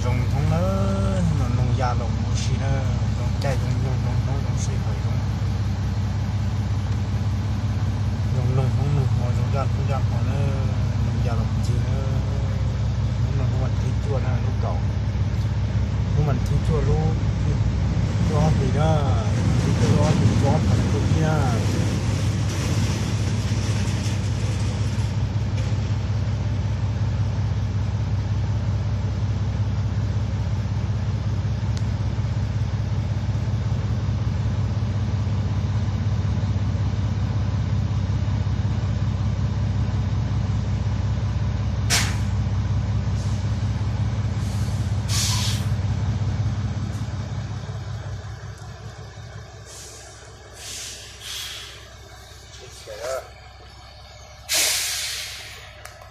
Zoo hnub na, hnub no noog ya los ua si na, zoo caij zoo nyoog zoo hnub zoo sij hawm zoo, zoo noog hnub noog hmo zoo yaj hnub yaj hmo na, noog ya los ncig na. Hnub no hnub vas thib cuaj na lub kaum, hnub vas thib cuaj lub, lub ob hlis na, thib cuaj lub ob hlis cuaj ob phav nees nkaum ib na.